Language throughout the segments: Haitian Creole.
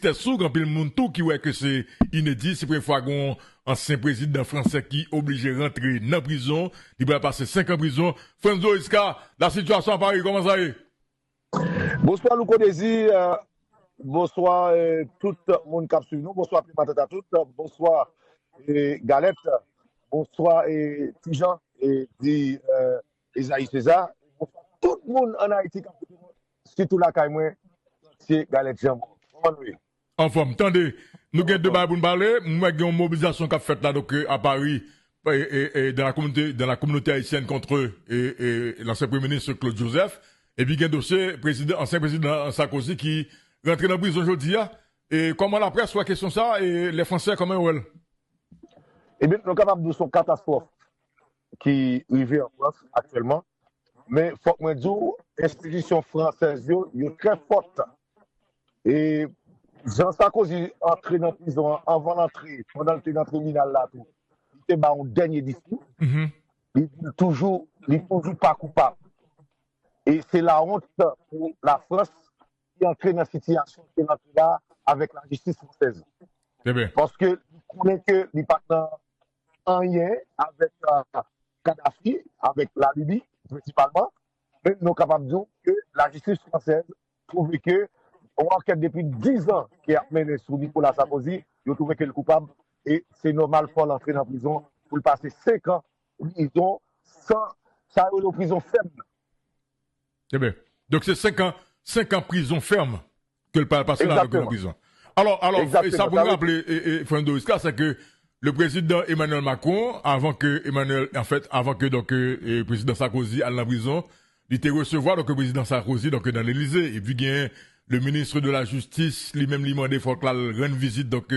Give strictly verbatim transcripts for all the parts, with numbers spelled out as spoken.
tristès ou, gen anpil moun tou ki wè ke se inedi, se premye fwa gen yon ansyen prezidan fransè ki oblije rantre nan prizon, li pral pase senk an prizon. Frantz Doriska, la situation à Paris, kòman sa ye? Bonswa Louko Dezi, euh, bonswa euh, tout moun k ap swiv nou, bonswa Pimantat a tout, bonswa euh, Galèt, bonswa euh, Tijan, e di euh, Ezayi Seza, bonswa tout moun ann Ayiti k ap koute nou, sitou lakay mwen, se Galèt Janbon. Kòman nou ye? Anfòm, tande, nou gen de bagay pou n pale. M wè gen yon mobilizasyon k ap fèt la, donk, euh, à Paris, euh, euh, euh, dans la communauté, dans la communauté haïtienne contre euh, euh, l'ancien Premier ministre Claude Joseph. Epi gen dosye prezidan, ansyen prezidan Sarkozy ki rantre nan prizon jodi a. E kòman laprès wè kesyon sa a? E lè Fransè, kòman yo wè l? Ebyen, nou kapab di se yon katastwòf ki rive an Frans aktyèlman. Men fòk mwen di w, enstitisyon fransèz yo, yo trè fòt. E jan Sarkozy antre nan prizon an, anvan l antre, pandan l te nan tribinal la tou, li te ba yon dènye diskou. Li di l toujou, li toujou pa koupab. E se lawont pou Lafrans ki antre nan sitiyasyon ke l antre la avèk lajistis fransèz. Paske li konnen ke li pa t nan anyen avèk Kadhafi, avèk la Libi, prensipalman. Men nou kapab di w ke lajistis fransèz twouve ke yon ankèt depi dizan ke y ap mennen sou Nicolas Sarkozy, yo twouve ke l koupab e se nòmal fò l antre nan prizon pou l pase senk an prizon san sa yo rele prizon fèm nan. Ebyen, donk se senk an, senk an prizon fèm ke l pral pase la nan prizon. Alò, alò, e sa pou n raple, e, e, Frantz Doriska, se ke le président Emmanuel Macron, avan ke Emmanuel, an fèt, avan ke donk, e, prezidan Sarkozy al nan prizon, li te resevwa donk prezidan Sarkozy donk nan Lelize. Epi gen le ministre de la Justice, li menm li mande fòk l al rann vizit donk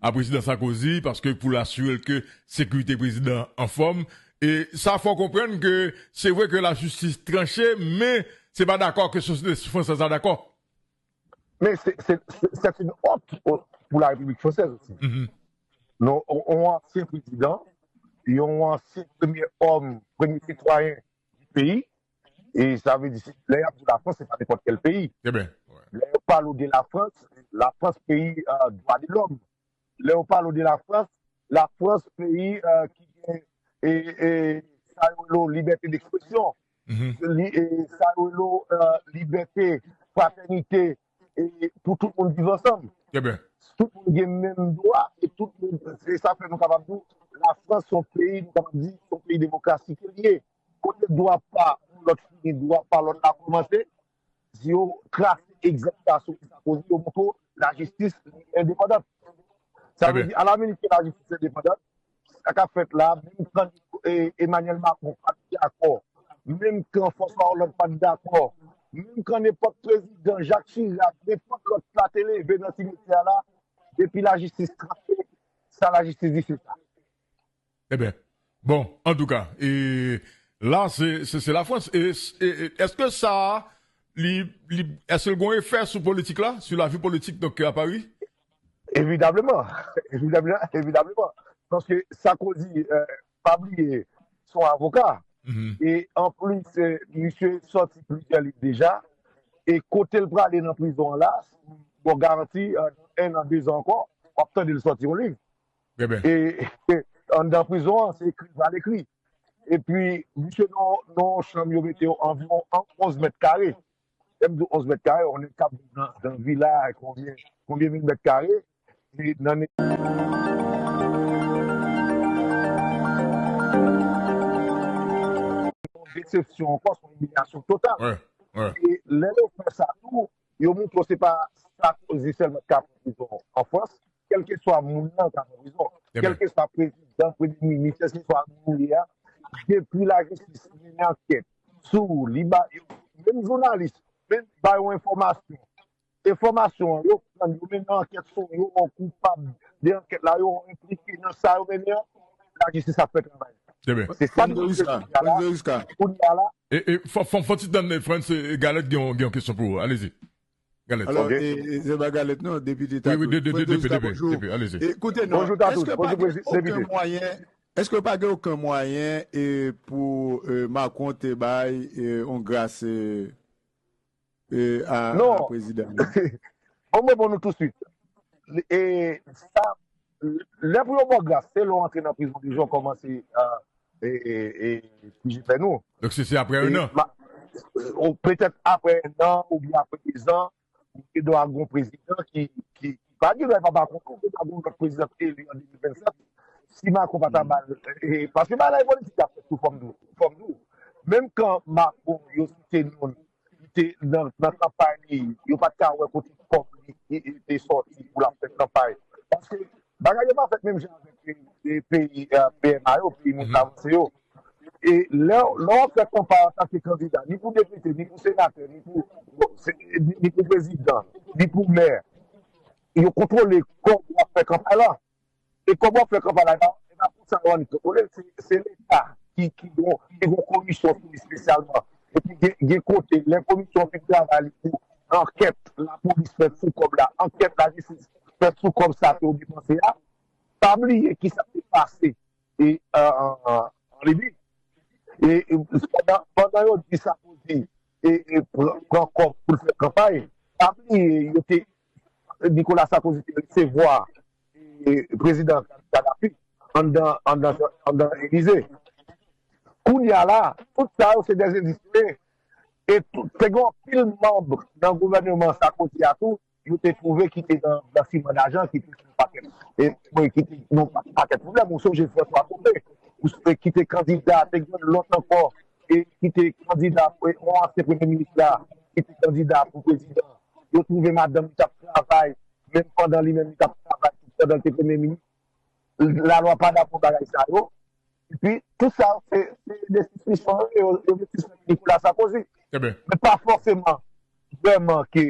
a prezidan Sarkozy, paske pou l asire l ke sekirite prezidan an anfòm. E sa fè w konprann ke se vre ke lajistis tranche, men se pa dakò ke sosyete fransèz la dakò. Men se se se se une honte pour la République française aussi. Non, on, on ancien président, yon ancien premier homme, premier citoyen du pays, e sa vle di lè y ap di Lafrans, se pa nenpòt kèl peyi. Lè yo pale de Lafrans, Lafrans peyi euh, dwa de lòm. Lè yo pale de Lafrans, Lafrans peyi euh, ki gen e, e, sa yo rele libète d'expression, li, e, sa yo rele euh, libète, fratènite, e, pou tout moun viv ansanm. Tout moun gen menm dwa e tout moun, se sa fè nou kapab di Lafrans se yon peyi, nou kapab di se yon peyi demokrasi ke li ye. Kote dwa pa yon lòt fini, dwa pa lòt la kòmanse, si yo trase egzanp sa sou Sarkozy, yo montre w lajistis li endepandant. Sa vle di, alaminit ke lajistis endepandant, sa k ap fèt la, menm kan e, Emmanuel Macron pa t dakò, menm kan François Hollande pa t dakò, menm kan nenpòt prezidan, Jacques Chirac, nenpòt lòt la te leve nan simityè a la, depi lajistis tranche, sa lajistis di se sa. Ebyen, bon, antouka, e la se se se Lafrans. E, e, e èske sa li, li èske l gen yon efè sou politik la, sou lavi politik donk a Paris? Evidableman, evidableman, evidableman. Paske Sarkozy, euh, pa bliye, se yon avoka. E anplis, euh, misye sòti plizyè liv deja. E kote l prale nan prizon an la, bon garanti, euh, en an, dezan ankò, w ap tande l sòti yon liv. E, e anndan prizon an, se ekri, pral ekri. Epi, misye nan nan yon chanm yo mete yo anviwon onz mèt kare. Lè m di onz mèt kare, on est capable dans, dans villa, combien, combien mil mèt kare? E nan eksepsyon ankò, se yon imilyasyon total. E lè yo fè sa tou, yo montre w se pa Sarkozy sèlman k ap pran prizon an Frans, kèlkeswa moun nan k ap pran prizon, kèlkeswa prezidan, premye minis, kèlkeswa moun ye a, depi lajistis mennen ankèt sou li, ba yo, menm jounalis, menm ba yo enfòmasyon, enfòmasyon an, yo pran, yo mennen ankèt sou yo, yo koupab de ankèt la, yo enplike nan sa yo mennen an, lajistis ap fè travay. Se sa nou konnen kounye a la. E, e, fò, fò, fò ti tann, Frantz, e, Galèt gen yon, gen yon kesyon pou ou. Alezi. Galèt. Alò, e, e, se pa Galèt non, depite Tatou. Wi, wi, de, de, de, depi, depi, depi, alezi. Koute non, èske pa gen okenn mwayen, èske pa gen okenn mwayen e pou e, Macron te bay e, yon gras e, e, a, a prezidan? Bon, mwen bon nou touswit. e sa, lè pou yo ba w gras, se lè w antre nan prizon deja w kòmanse e, e, e, e pije pèn ou. Donk se, se apre en an. Petèt apre en an oubyen apre de zan, ou te dwa gen yon prezidan ki, ki, ki pa gen dwa pa ba kont ou, ou te dwa gen yon lòt prezidan ki te eli an de mil vennsenk. Si Macron pa ta ba l, e, paske bagay politik ap fèt sou fòm dou, fòm dou. Menm kan Macron, yo site non l, li te nan, nan kanpay li, yo pa t ka wè kote kòb li, li, li te sòti pou l ap fè kanpay. Paske bagay yo pa fèt menm jan avèk e, e, peyi e, P M A yo, peyi moun avanse yo. E lè, lè w ap fè kanpay antanke kandida, ni pou depite, ni pou senatè, ni pou, ni, ni pou prezidan, ni pou mè, yo kontwole kòb w ap fè kanpay la. E kòb w ap fè kanpay la, e pa, e pa pou sa yo annik kontwole l, se, se Leta ki, ki gon, ki gon komisyon sou li espesyalman. Epi gen, gen kote, lè komisyon fin travay li pou ankèt lapolis fèt sou kòb la, ankèt lajistis fèt sou kòb sa ke yo depanse a, pa bliye kisa ki te pase e, an, an, an Libi. E, e, pandan, pandan yo di Sarkozy e, e pran, pran kòb pou l fè kanpay, pa bliye yo te, Nicolas Sarkozy te resevwa e, prezidan Kadhafi anndan, anndan, anndan Elize. Kounye a la, tout sa yo se de endistri. E tout, te gen anpil manm nan gouvèneman Sarkozy a tou, yo te twouve ki te nan blanchiman dajan, ki te yon pakèt, e, ki te yon pakèt pwoblèm. Ou sonje François Copé, ou, e, ki te kandida, te gen lòt ankò, e, ki te kandida, e, yon ansyen premye minis la, ki te kandida pou prezidan. Yo twouve madanm li t ap travay, menm pandan li menm li t ap travay, pandan l te premye minis. Lalwa pa dakò bagay sa yo. Epi, tout sa, se, se de sispisyon yo, yo, yo mete sou Nicolas Sarkozy. Men pa fòseman vrèman ke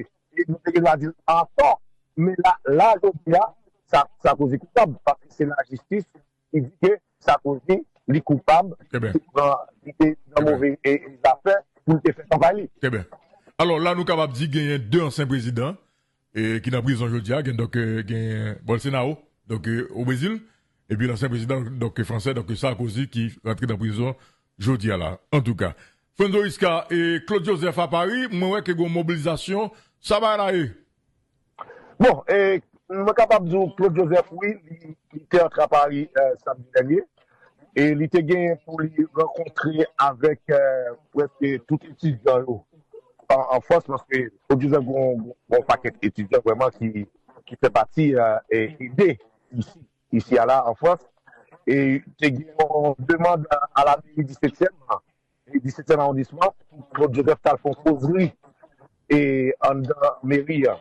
nou te gen dwa di l atò, men la, la, jodi a, sa, Sarkozy koupab, paske se lajistis ki di ke Sarkozy, li koupab, li pran, li te nan move e, e zafè pou l te fè kanpay li. Trè byen. Alò, la, nou kapab di genyen de ansyen prezidan e, ki nan prizon jodi a, gen, donk, e, gen Bolsonaro, donk, e, o Brezil, epi lansyen prezidan, donk, fransè, donk, Sarkozy, ki rantre nan prizon jodi a la. Antouka, Frantz Dorisca e Claude Joseph a Pari, mwen wè ke gen yon mobilizasyon, sa bagay la ye? Bon, e, mwen kapab di w, Claude Joseph, wi, li, li te antre a Pari, e, samdi dènye. E li te genyen pou li rankontre avèk, e, prèske tout etidyan yo an, an Frans, paske Claude Joseph gen yon, gen yon pakèt etidyan vrèman ki, ki fè pati, e, e, ede isi, isi a la an Frans. E te gen yon demann a la meri disetyèm, e disetyèm awondisman, pou Claude Joseph t al fè yon kozri e anndan meri a.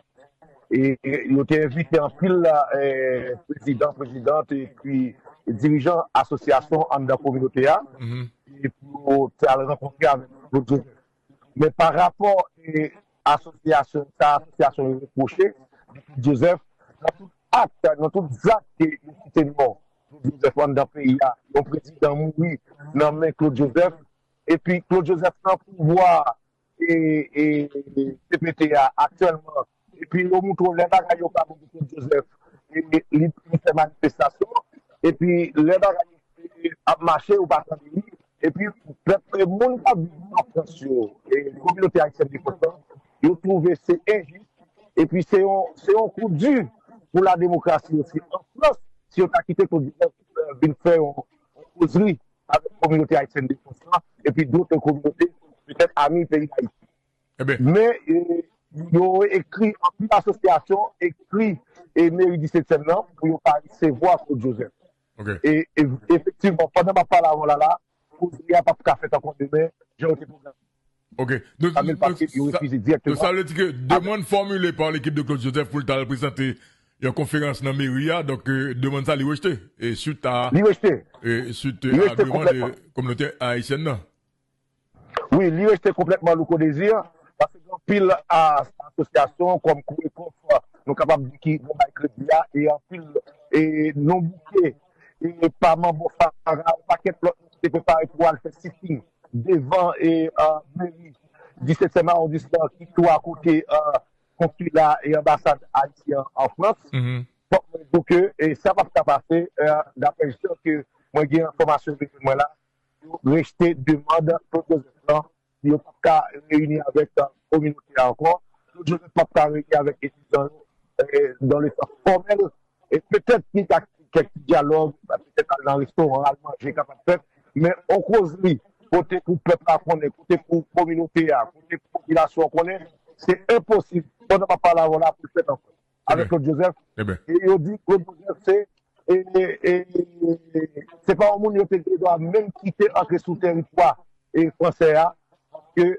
E yo te envite anpil, e, prezidan, prezidant, epi dirijan asosyasyon anndan kominote a, e pou yo te al rankontre avèk Claude Joseph. Men pa rapò, e, asosyasyon, sa asosyasyon yo repwoche, Claude Joseph, nan tout ak, nan tout zak ke yo kite non Claude Joseph anndan peyi a, yon prezidan mouri nan men Claude Joseph, epi Claude Joseph nan pouvwa e, e, C P T a aktyèlman, epi yo moutre w lè bagay yo pa bon pou Claude Joseph, e, li, li fè manifestasyon, epi lè bagay yo ap mache, ou pa tande li, epi pèp, e, moun k ap viv an Frans yo, e, kominote ayisyèn de Frans lan, yo twouve se enjis, epi se yon, se yon kou di pou la demokrasi osi an Frans, si yo ta kite Claude Joseph, e, vin fè yon, yon kozri avèk kominote ayisyèn de Frans lan, epi dòt kominote, petèt ami peyi Dayiti. Men, e, yo ekri, anpil asosyasyon ekri e meri disetyèm nan pou yo pa resevwa Claude Joseph. E, e efektivman, pandan m ap pale avè w la la, kozri a p ap ka fèt ankò demen, jan yo te pwograme. Ok. Donk, donk, sa, donk, sa vle di ke demann fòmile pa lekip de Claude Joseph pou l t al prezante yon konferans nan meri a, donk, e, demann sa li rejte. E, swit a, li rejte. E, swit, e, agiman de kominote ayisyèn nan. Wi, li rejte konplètman Louko Désir, paske gen anpil a, asosyasyon kòm Kourekof, nou kapab di ki nan bay kredi a, e anpil, e non bouke, e pa manbo Fara, yon pakèt lòt moun ki te prepare pou al fè sitting devan e, a, meri disetyèm awondisman ki tou akote, a, konsila e anbasad ayisyen an Frans. Fòk mwen di w ke, e, sa p ap ka pase, e, daprè jan ke mwen gen enfòmasyon yo jwenn mwen la, yo rejte demann Claude Joseph lan, yo p ap ka reyini avèk, e, kominote a ankò. Claude Joseph p ap ka reyini avèk etidyan yo. eh, dans le sens formel, e petèt ni ka kèk ti dyalòg, petèt al nan restoran, al manje, kapab fèt, men on kozri, kote pou pèp la konnen, kote pou kominote a, kote pou popilasyon an konnen, se enposib, pandan m ap pale avè w la, pou l fèt ankò. Avèk Claude Joseph, e yo di Claude Joseph se, e, e, e, se pa yon moun yo te gen dwa menm kite antre sou teritwa, e, fransè a, paske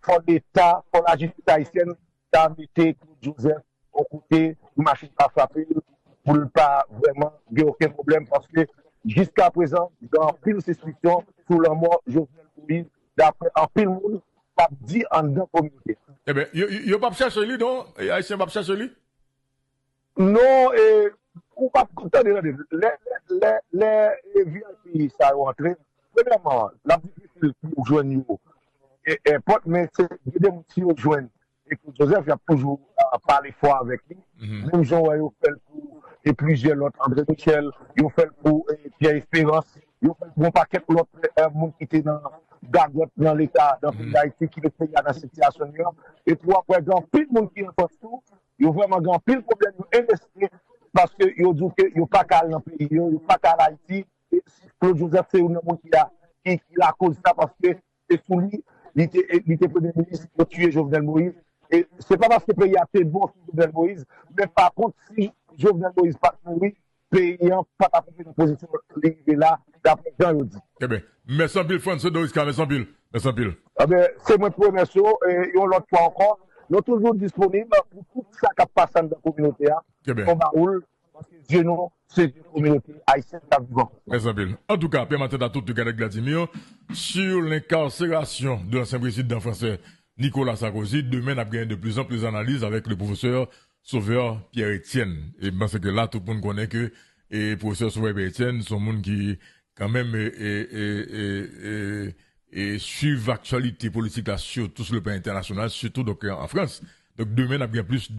fò Leta, fò lajistis ayisyèn ta mete Claude Joseph yon kote pou machin pa frape l, pou l pa vrèman gen okenn pwoblèm, paske jiska prezan, gen anpil sispisyon sou lanmò Jovenel Moïse, daprè anpil moun k ap di anndan kominote a. Ebyen, yo, yo, yo p ap chèche li, non? E Ayisyen p ap chèche li? Non, e, ou p ap, tande, tande, lè, lè, lè, lè e, V I P sa yo antre, premyèman, l ap difisil pou yo jwenn yo e, enpòt, men se gen de moun si yo jwenn e Claude Joseph, y ap toujou, ah, pale fò avèk li. Menm jan w wè yo fè l pou e plizyè lòt, André Michel, yo fè l pou e Pierre Espérance, yo fè l pou yon pakèt lòt e, moun ki te nan gagòt nan Leta, nan peyi Dayiti, ki met peyi a nan sitiyasyon li an. Epi w ap wè gen anpil moun ki an Frans tou, yo vrèman gen anpil pwoblèm, yo envesti, paske yo di w ke yo pa ka al nan peyi yo, yo pa ka al Ayiti. E Claude Joseph se youn nan moun ki a, ki, ki lakoz sa, paske se sou li, li te, li te premye minis, yo tiye Jovenel Moïse. E se pa paske peyi a te bon sou Jovenel Moïse, men pa kont, si Jovenel Moïse pa t mouri, peyi an pa t ap rive nan pozisyon li rive la, daprè jan yo di. Ebyen, mèsi anpil, Franso Doriska, mèsi anpil, mèsi anpil. Ebyen, se mwen pou remèsye w, e yon lòt fwa ankò, nou toujou disponib pou tout sa k ap pase anndan kominote a. Ebyen. Konba woul, paske zye nou se zye kominote ayisyèn k ap viv an Frans. Mèsi anpil. Antouka, Pè Matant a tout, Gadèk Vladimir, sur l'incarcération de l'ancien président français Nicolas Sarkozy. Demen, n ap gen de plus en plus analiz avèk le professeur Sauveur Pierre Etienne. E m panse ke la, tout moun konnen ke e, professeur Sauveur Pierre Etienne se yon moun ki, kanmenm, e, e, e, e, e, e swiv aktyalite politik la, sitou sou le plan entènasyonal, sitou, donk, an Frans. Donk, demen, n ap gen plis